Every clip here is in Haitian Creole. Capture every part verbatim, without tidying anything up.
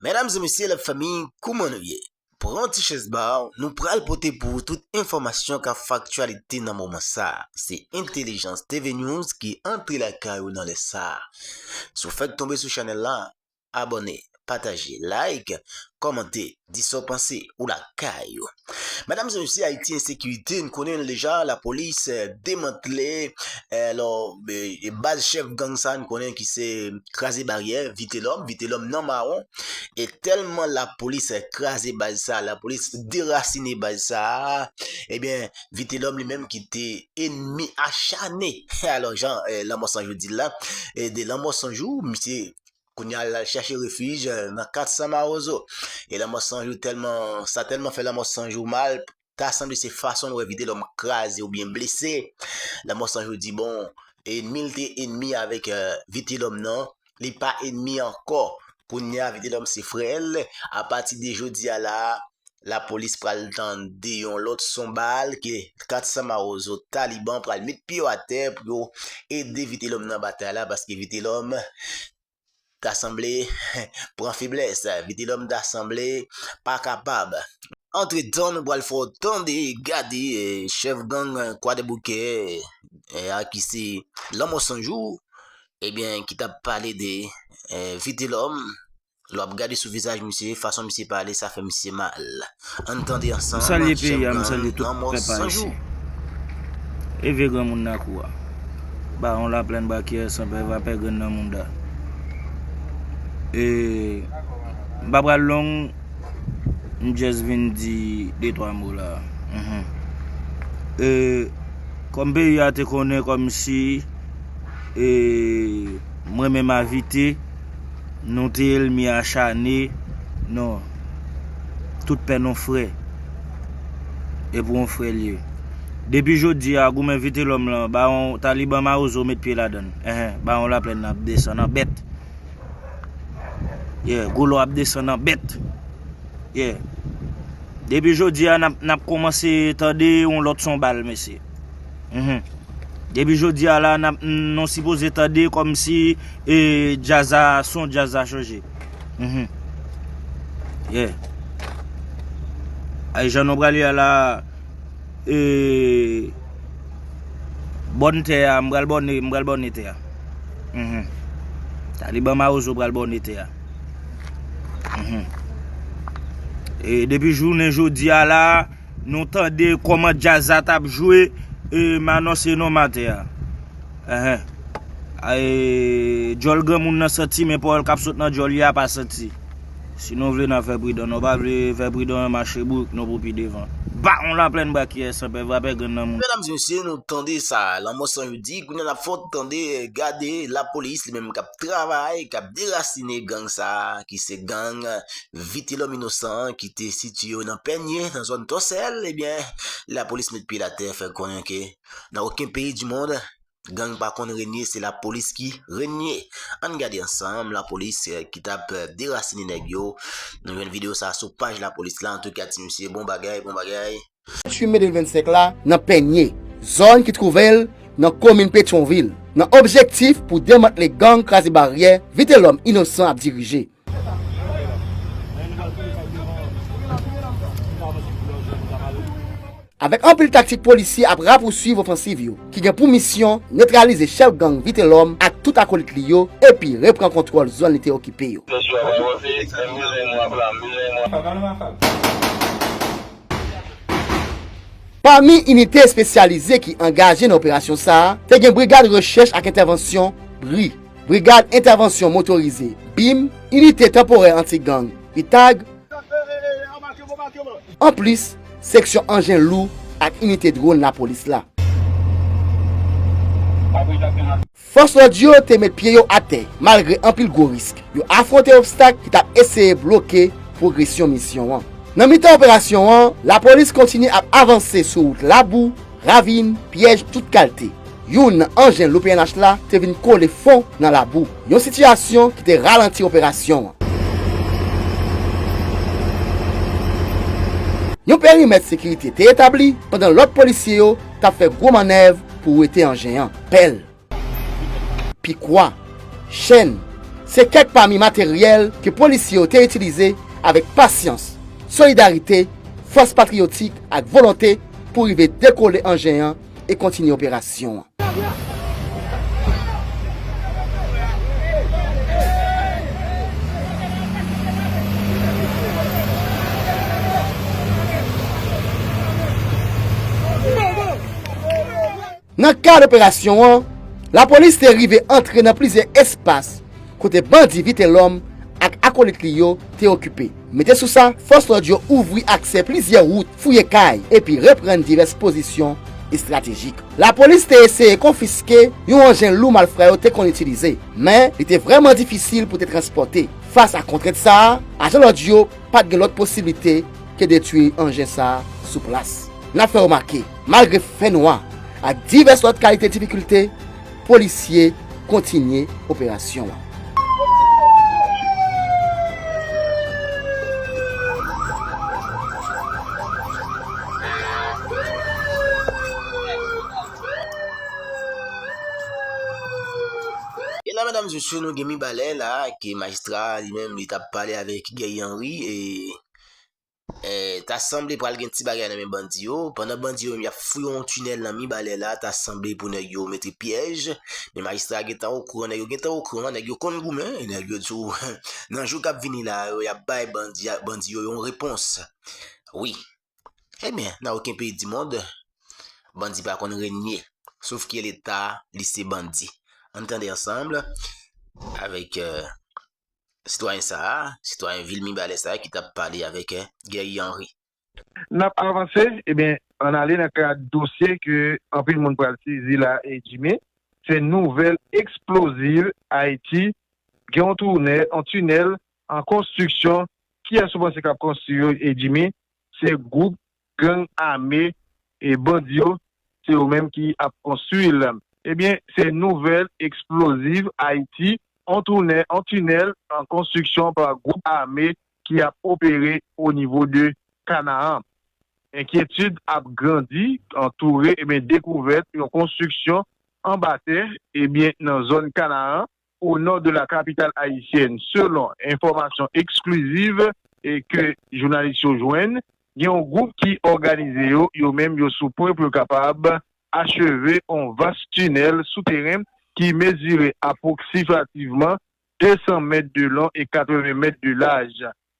Medam e mesye, la fanmi, kouman nou ye? Pran ti chèz ba w, nou pral pote pou ou tout enfòmasyon k ap fè aktyalite nan moman sa a. Se Entèlijans T V News ki antre lakay ou nan lè sa a. Si w fèk tonbe sou chanèl la, abòne, pataje, like, kòmante, di sa w panse, ou lakay ou. Medam e mesye, Ayiti ensekirite, n konnen l deja, lapolis, eh, demantle, eh, alò, eh, baz chèf gang sa, n konnen ki se Kraze Baryè, Vitelòm, Vitelòm nan mawon, e tèlman lapolis, eh, kraze baz sa, lapolis derasine baz sa, ebyen, Vitelòm li menm ki te enmi achane, alò, jan, eh, Lanmò San Jou di l la, e de Lanmò San Jou, misye kounye a, l al chèche refij, eh, nan kat san Mawozo. E Lanmò San Jou tèlman, sa tèlman fè Lanmò San Jou mal, ta sanble se fason l wè Vitelòm kraze oubyen blese. Lanmò San Jou di, bon, enmi l te enmi avèk, eh, Vitelòm nan, li pa enmi ankò. Kounye a, Vitelòm se frè l. Apati de jodi a la, lapolis pral tande yon lòt son bal ke kat san Mawozo Taliban pral met pye yo atè pou yo ede Vitelòm nan batay la, paske Vitelòm ta sanble pran feblès. Vitelòm ta sanble pa kapab. Antretan, nou pral fè w tande, gade, eh, chèf gang Kwadèboukè, eh, a ki se Lanmò San Jou, ebyen, ki t ap pale de, eh, Vitelòm. Lè w ap gade sou vizaj misye, fason misye pale, sa fè misye mal. Ann tande ansanm, chèf gang Lanmò San Jou. M salye peyi a, m salye tout pèp ayisyen. Eve granmoun nan kou a. Bawon Laplèn Bakyè, Sanpè Vapè, Grann nan Mounda. E, m pa pral long, m just vin di de twa mo la. Mhm. E, kòm peyi a te konnen kòmsi, e, mwen menm a Vite, nou te enmi achane, non. Tout pè non frè. E pou yon frè l ye. Depi jodi a, goumen Vitelòm lan, bawon Taliban Mawozo met pye ladan l. Enhen, bawon Laplèn nan ap desann an bèt. Yeah, gwo lò ap desann an bèt. Yeah. Depi jodi a, n ap, n ap kòmanse tande yon lòt son bal, mesye. Mhm. Depi jodi a la, n ap, nou sipoze tande kòmsi, e, djaz a, son djaz la chanje. Mhm. Yeah. Ay, jan nou prale a la, e, bòn tè a, m pral bòne, m pral bòne tè a. Mhm. Taliban Mawozo pral bòne tè a. Mhm. E depi jounen jodi a la, nou tande kòman djaz la t ap jwe, e, m anonse non matè a. Enhen. E, djòl granmoun nan santi, men pawòl k ap sot nan djòl li a pa santi. Si nou vle, n a fè pridan. Nou pa vle fè pridan, mache bourek nou pou pi devan. Bawon Laplèn Bakyè, Sanpè Vapè, Grann nan Mounda. Medam e mesye, nou tande sa, Lanmò San Jou di, kounye a n ap fè w tande, gade, lapolis li menm k ap travay, k ap derasine gang sa, ki se gang Vitelòm Inosan, ki te sitiye nan Pènye, nan zòn Tòsèl, ebyen, lapolis met pye l atè, fè konnen ke nan okenn peyi di mond, gang pa konn renye, se lapolis ki renye. Ann gade ansanm, lapolis, eh, ki t ap, eh, derasine nèg yo. Nou jwenn videyo sa a sou paj lapolis la. Antouka, ti mesye, bon bagay, bon bagay. Venntuit me de mil vennsenk la, nan Pènye, zòn ki twouve l nan komin Petyonvil, nan objektif pou demantle gang Kraze Baryè, Vitelòm Inosan ap dirije. Avèk anpil taktik, polisye ap rapousuiv ofansiv yo, ki gen pou misyon netralize chèf gang Vitelòm ak tout akolit li yo, epi repran kontwòl zòn li te okipe yo. Pami inite espesyalize ki angaje nan operasyon sa a, te gen Brigad Rechèch ak Entèvansyon, bri, Brigad Entèvansyon Motorize, bim, Inite Tanporè Anti-Gang, bitag, anplis, seksyon anjen lou ak inite dwòn lapolis la. Fòs lòd yo te met pye yo atè, malgre anpil gwo risk. Yo afwonte obstak ki t ap eseye bloke pwogresyon misyon an. Nan mitan operasyon an, lapolis kontinye ap avanse sou wout labou, ravin, pyèj tout kalte. Youn nan anjen lou P N H la te vin kole fon nan labou, yon sitiyasyon ki te ralanti operasyon an. Yon perimèt sekirite te etabli pandan lòt polisye yo t ap fè gwo mannèv pou wete anjen an. Pèl, pikwa, chèn, Se kèk pami materyèl ke polisye yo te itilize avèk pasyans, solidarite, fòs patriyotik ak volonte pou rive dekole anjen an e kontinye operasyon an. Nan kad operasyon an, lapolis te rive antre nan plizyè espas kote bandi Vitelhomme ak akolit li yo te okipe. Mete sou sa, fòs lòd yo ouvri aksè plizyè wout, fouye kay, epi reprann divès pozisyon estratejik. Lapolis te eseye konfiske yon anjen lou malfra yo te konn itilize, men li te vrèman difisil pou te transpòte. Fas a kontrent sa a, ajan lòd yo pa t gen lòt posiblite ke detwi anjen sa a sou plas. N ap fè remake, malgre fènwa ak divès lòt kalite difikilte, polisye kontinye operasyon an. E la, medam, mesye, nou gen Mibalè la, ke majistra li menm, li t ap pale avèk Guerrier Henry, e Eh, ta sanble pral gen ti bagay nan men bandi yo. Pandan bandi yo menm y ap fouye yon tinèl nan Mibalè la, ta sanble pou nèg yo mete pyèj. Men majistra gentan okouran, nèg yo gentan okouran, nèg yo konn goumen, nèg yo di w, nan jou k ap vini la yo, y ap bay bandi, bandi yo yon repons. Wi. Ebyen, nan okenn peyi di mond, bandi pa konn renye. Sof ke Leta, li se bandi. Ann tande ansanm avèk, eh, sitwayen sa a, sitwayen vil Mibalè sa a ki t ap pale avèk, eh, Guerrier Henry. N ap avanse, ebyen, ann ale nan kad dosye ke anpil moun pral sezi la, e Jimmy, se nouvèl eksplozif Ayiti, gen yon tounè, yon tinèl an konstriksyon. Kiyès ou panse k ap konstwi yo, e Jimmy? Se gwoup gang ame e bandi yo, se yo menm ki ap konstwi l. Ebyen, se nouvèl eksplozif Ayiti, yon tounè, yon tinèl an konstriksyon pa gwoup ame ki ap opere o nivo de Kanaan. Enkyetid ap grandi, antoure, ebyen, dekouvèt yon konstriksyon anba tè, ebyen, nan zòn Kanaan, o nò de la kapital ayisyèn. Selon enfòmasyon eksklizif e ke jounalis yo jwenn, gen yon gwoup ki òganize yo, yo menm yo sou pwen pou yo kapab acheve yon vas tinèl souteren ki mezire apwoksimativman de san mèt de long e katreven mèt de laj.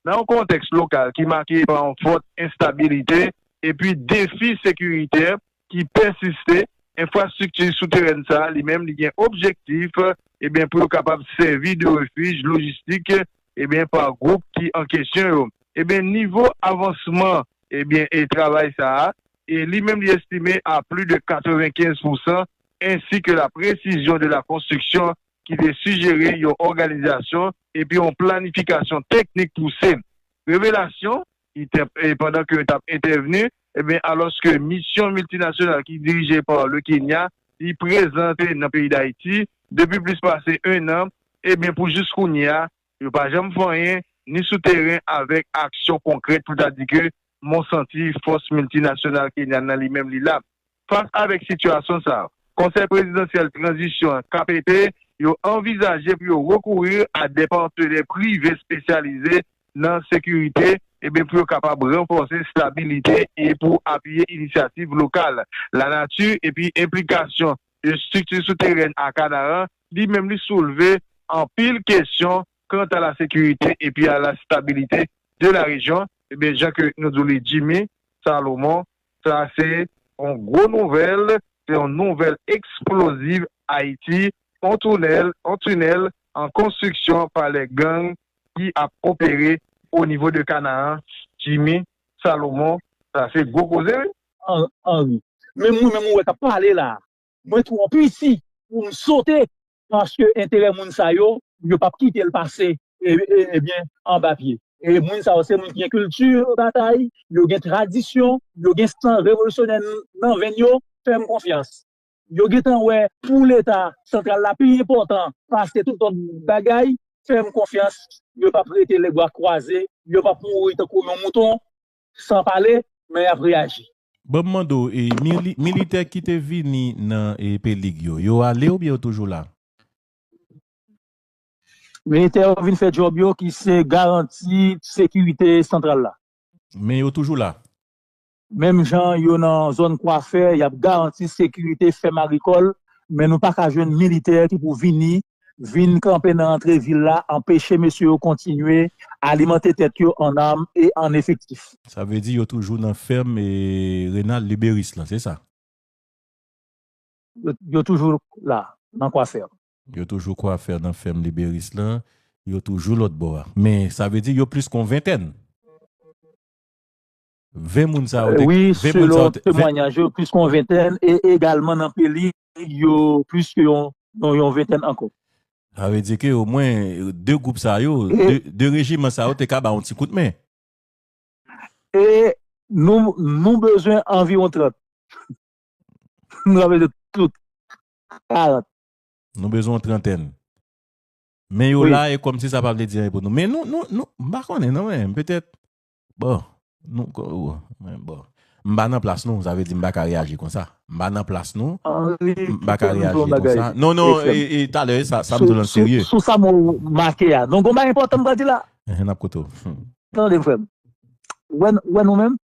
Nan yon kontèks lokal ki make pa yon fòt enstabilite epi defi sekiritè ki pèsiste, enfrastrikti souterèn sa a, li menm, li gen objektif, ebyen, pou yo kapab sèvi de refij lojistik, ebyen, pa gwoup ki an kesyon yo. Ebyen, nivo avansman, ebyen, e travay sa a, e li menm, li estime a plis de katrevenkenz pousan, ensi ke la presizyon de la konstriksyon ki te sijere yon òganizasyon epi yon planifikasyon teknik pouse. Revelasyon, li te, e pandan ke yo t ap entèvni, ebyen, alòske misyon miltinasyonal ki dirije pa le Kenya, li prezante nan peyi Dayiti depi plis pase en an, ebyen, pou jis kounye a, yo pa janm fè anyen, ni sou teren avèk aksyon konkrèt pou ta di ke, men w santi fòs miltinasyonal kenyan nan li menm li la. Fas avèk sitiyasyon sa a, Konsèy Prezidansyèl Tranzisyon an, K P T, yo anvizaje pou yo rekouri a de patenè prive espesyalize nan sekirite, ebyen, pou yo kapab ranfòse estabilite e pou apiye inisyativ lokal. Lanati epi enplikasyon de estrikti souterèn a Kanaran, li menm, li soulve anpil kesyon kanta la sekirite epi a la estabilite de la rejyon. Ebyen, jan ke nou di w li, Jimmy Salomon, sa se yon gwo nouvèl, se yon nouvèl eksplozif Ayiti, yon tinèl, yon tinèl an konstriksyon pa lè gang ki ap opere o nivo de Kanaran. Jimmy Salomon, sa se gwo koze, wi. An-, Anri. Men mwen menm ou wè k ap pale la, mwen twò piti pou m sote, paske enterè moun sa yo, yo p ap kite l pase, e, e, ebyen, anba pye. E moun sa yo, se moun ki gen kilti batay, yo gen tradisyon, yo gen san revolisyonè nan venn yo, fè m konfyans. Yo gentan wè pou Leta santral la pi enpòtan pase tout lòt bagay, fè m konfyans, yo p ap rete lebra kwaze, yo p ap mouri tankou yon mouton san pale, men y ap reyaji. Ban m mande w, e, mili-, militè ki te vini nan, e, Pelig yo, yo ale oubyen yo toujou la? Militè yo vin fè djòb yo ki se garanti sekirite santral la. Men yo toujou la. Menm jan yo nan zòn Kwafè, y ap garanti sekirite fèm agrikòl, men nou pa ka jwenn militè ki pou vini, vin kanpe nan antre vil la, anpeche mesye yo kontinye alimante tèt yo an am e an efektif. Sa vle di yo toujou nan fèm e Renal Liberis lan, se sa? Yo, yo toujou la, nan Kwafè. Yo toujou Kwafè nan fèm Liberis lan, yo toujou lòt bò a. Men sa vle di yo plis kon ventèn. Ven moun sa yo te, wi, ven moun sa yo selon te, ven temwanyaj yo, plis kon ventèn, e egalman nan Peli, yo plis ke yon, yon, yon ventèn ankò. Sa vle di ke omwen de gwoup sa yo, e de, de rejiman sa yo te ka ba yon ti kout men. E nou, nou bezwen anviwon trant. Nou ka mete tout karant. Nou bezwen yon trantèn. Men yo, wi, la, e kòmsi sa pa vle di anyen pou nou. Men nou, nou, nou, m pa konnen, non, men, petèt, bon, nou, ko-, bon, m pa nan plas nou, sa vle di m pa ka reyaji konsa. M pa nan plas nou, m pa ka reyaji konsa. Non, non, e, e, talè, sa, sa m di w lan serye. Sou, sou, sou sa m make a. Donk, gon bagay enpòtan m pral di la. Ehe, n ap koute w. Hmm. Tande, frè m. Wè, wè nou menm,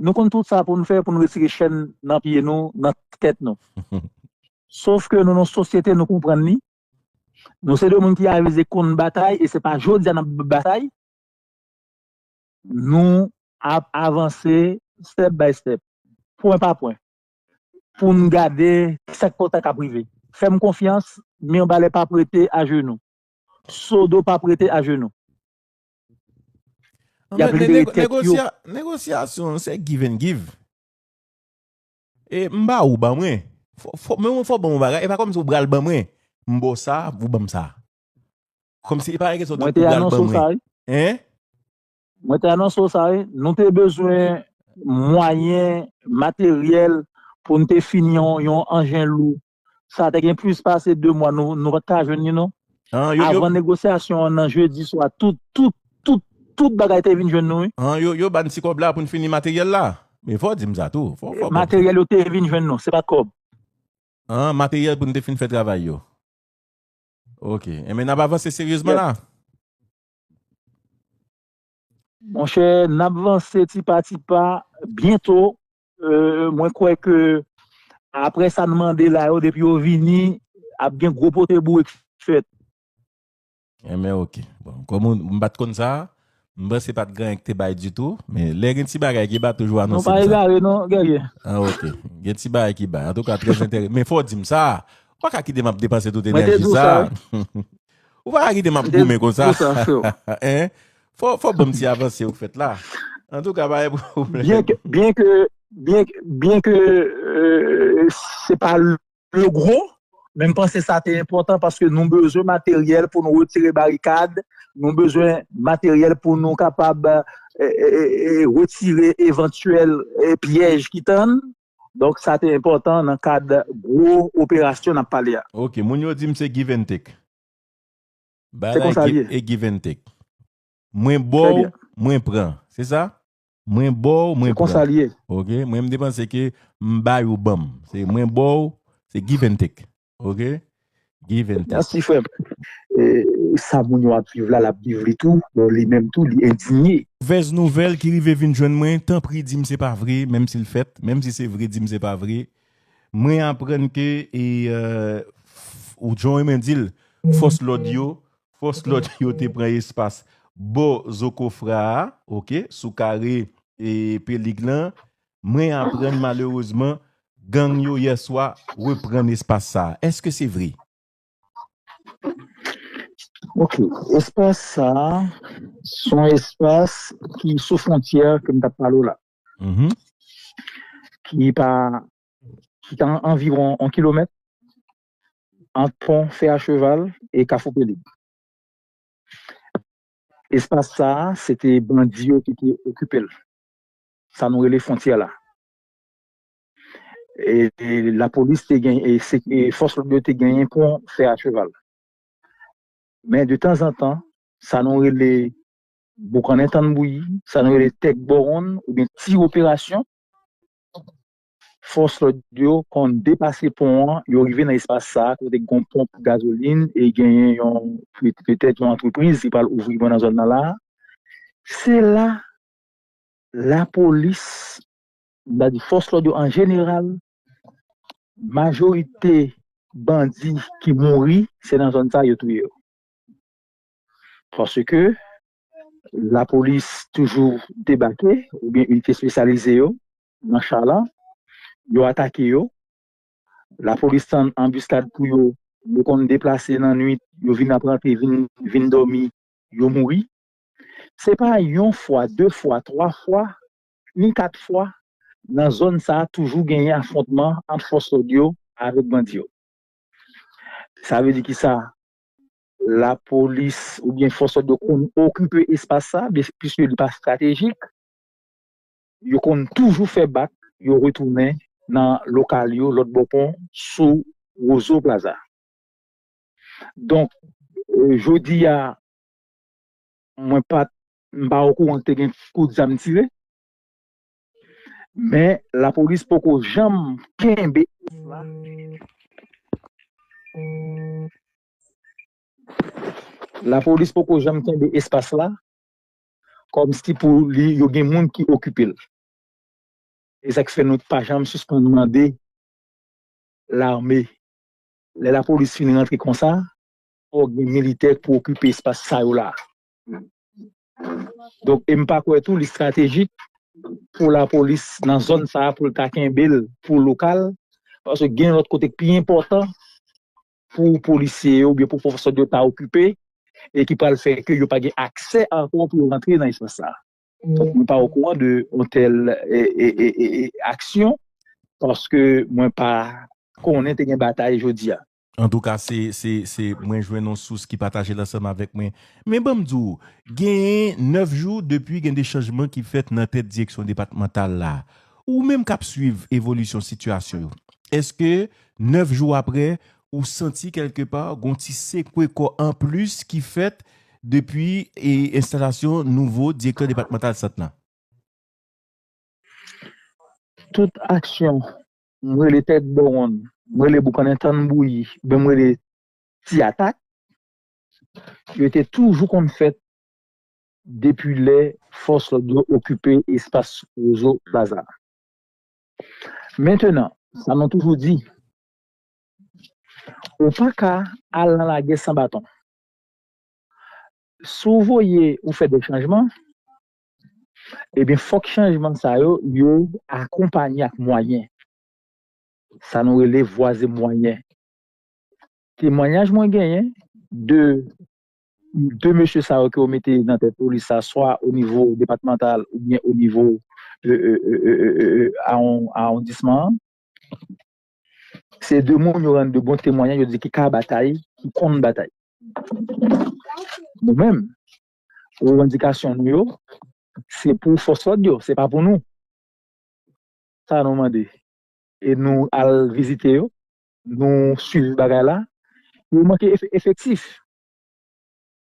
nou konn tout sa pou n fè pou n retire chèn nan pye nou, nan tèt nou. Sof ke nou nan sosyete, nou konprann li. Nou se de moun ki avize konn batay, e se pa jodi a n ap batay. Nou ap avanse step by step, pwen pa pwen, pou n gade kisa k pral ka rive. Fè m konfyans, Mibalè p ap rete ajenou. Sodo p ap rete ajenou. Y ap libere tèt yo. Negosya-, negosyasyon, se give and give. E m ba ou, ban mwen. Fò, fò, men mwen fò ban mwen bagay. E pa kòmsi ou pral ban mwen. M ba w sa, ou ban m sa. Kòmsi e pa kesyon de ou pral ban mwen. Mwen te anonse w sa, wi. Hein? Mwen te anonse w sa, wi. Nou te bezwen mwayen, materyèl pou n te fini yon, yon anjen lou. Sa te gen plis pase de mwa, nou, nou pa t ka jwenn li, non. An, yo, yo, avan negosyasyon an nan jedi swa, tout, tout, tout, tout bagay te vin jwenn nou, wi. An, yo, yo ba n ti kòb la pou n fini materyèl la. Men fò w di m sa tou. Fò, fò w ban m sa. Materyèl yo te vin jwenn nou, se pa t kòb. An, materyèl pou n te fin fè travay yo. Ok. Enben, n ap avanse seryezman la. Monchè, n ap vanse ti pa ti pa. Byento, euh, mwen kwè ke apre sa n mande la yo, depi yo vini, ap gen gwo pote boure k fèt. Enben, ok. Bon, kòm ou, m pa t konn sa, m panse pa t gen anyen ki te bay ditou, men lè gen ti bagay ki bay, toujou anonse m sa. Nou pa egare, non, Guerrier. Ah, ok. Gen ti bagay ki bay. Antouka, trè enterè-, men fò w di m sa. Ou pa ka kite m ap depanse tout enèji sa. Mwen te di w sa, wi. Ou pa ka kite m ap goumen konsa. Mwen te di w sa, frè. Hein? Fò, fò ban m ti avanse ou fèt la. Antouka, pa gen pwoblèm. Byen ke, byen ke, byen ke, byen ke, euh, se pa le gwo, men m panse sa te enpòtan paske nou bezwen materyèl pou nou retire barikad, nou bezwen materyèl pou nou kapab, e, e, e, e, retire evantyèl, e, pyèj ki tann. Donk, sa te enpòtan nan kad gwo operasyon n ap pale a. Ok, moun yo di m se give and take. Bay la e give and take. Mwen ba w, mwen pran. Se sa? Mwen ba w, mwen pran. Se konsa l ye. Ok? Mwen, m te panse ke m bay ou ban m. Se mwen ba w, se give and take. Ok? Give and take. Mèsi, frè m. E, sa moun yo ap viv la, l ap viv li tou. Bon, li menm tou, li endinye. Movèz nouvèl ki rive vin jwenn mwen, tanpri di m se pa vre, menm si l fèt, menm si se vre, di m se pa vre. Mwen aprann ke, e, euh, f-, ou jan w renmen di l, fòs lòd yo, fòs lòd yo te pran espas bò Zokofra a, ok, sou kare, e, Pelig lan. Mwen aprann malerezman, gang yo yèswa reprann espas sa a. Èske se vre? Ok, espas sa a, se yon espas ki sou fwontyè ke m t ap pale w la. Mhm. Ki pa, ki ta anviwon yon kilomèt ant pon Fè a Cheval e Kafou Pelig. Espas sa a, se te bandi yo ki te okipe l. Sa nou rele fwontyè la. E, e lapolis te gen, e, se, e fòs lòd yo te genyen pon Fè a Cheval. Men de tanzantan, sa nou rele boukannen tann bouyi, sa nou rele tèk bò wonn, oubyen ti operasyon, fòs lòd yo konn deplase pon an, yo rive nan espas sa a, kote gen yon ponp gazolin e genyen yon, pe-, petèt yon antrepriz ki pral ouvri bò nan zòn nan la. Se la, lapolis, m ta di fòs lòd yo an jeneral, majorite bandi ki mouri, se nan zòn sa a yo touye yo. Paske lapolis toujou debake, oubyen inite espesyalize yo, nan cha la, yo atake yo. Lapolis tann anbiskad pou yo, yo konn deplase nan nwit, yo vin ap rantre, vin, vin dòmi, yo mouri. Se pa yon fwa, de fwa, twa fwa, ni kat fwa, nan zòn sa a toujou genyen afwontman ant fòs lòd yo avèk bandi yo. Sa vle di ki sa? Lapolis oubyen fòs lòd yo konn okipe espas sa, byen, piske li pa estratejik, yo konn toujou fè bak, yo retounen nan lokal yo, lòt bò pon, sou Roseau Plaza. Donk, e, jodi a, mwen pa, m pa okouran ke te gen kout zam tire, men lapolis poko janm kenbe espas la. Lapolis poko janm kenbe espas la, kòmsi pou li, yo gen moun ki okipe l. E sa k fè nou pa janm sispann mande lame, lè lapolis fin rantre konsa, fòk gen militè pou okipe espas sa yo la. Donk, e m pa kwè tou li estratejik pou lapolis nan zòn sa a, pou l ta kenbe l pou lokal, paske gen lòt kote k pi enpòtan pou polisye yo oubyen pou fòs lòd yo ta okipe, e ki pral fè ke yo pa gen aksè ankò pou yo rantre nan espas sa a. Donk, nou pa okouran de yon tèl, e, e, e, e, e, aksyon, paske mwen pa konnen te gen batay jodi a. Antouka, se, se, se, mwen jwenn yon sous ki pataje l ansanm avèk mwen. Men ban m di w, genyen nèf jou depi gen de chanjman ki fèt nan tèt direksyon depatmantal la. Ou menm k ap swiv evolisyon sitiyasyon yo, èske nèf jou apre, ou santi kèlkepa gon ti sekwe kò anplis ki fèt depi, e, enstalasyon nouvo direktè depatmantal sant lan? Tout aksyon, m rele tèt bò wonn, m rele boukannen tann bouyi, oubyen m rele ti atak, yo te toujou konn fèt depi lè fòs lòd yo okipe espas Roseau Plaza. Mentenan, sa nou toujou di, ou pa ka al nan lagè san baton. Si w voye ou fè de chanjman, ebyen, fòk chanjman sa yo, yo akonpanye ak mwayen. Sa nou rele vwa e mwayen. Temwayaj mwen genyen de, de mesye sa yo ke yo mete nan tèt polis la, swa o nivo depatmantal oubyen o nivo, e, e, e, e, e, e, awon-, awondisman an. Se de moun yo rann de bon temwayaj, yo di ki ka batay, ki konn batay. Nou menm, revandikasyon nou yo, se pou fòs lòd yo, se pa pou nou. Sa nou mande. E nou al vizite yo, nou swiv bagay la. Yo manke efe-, efektif.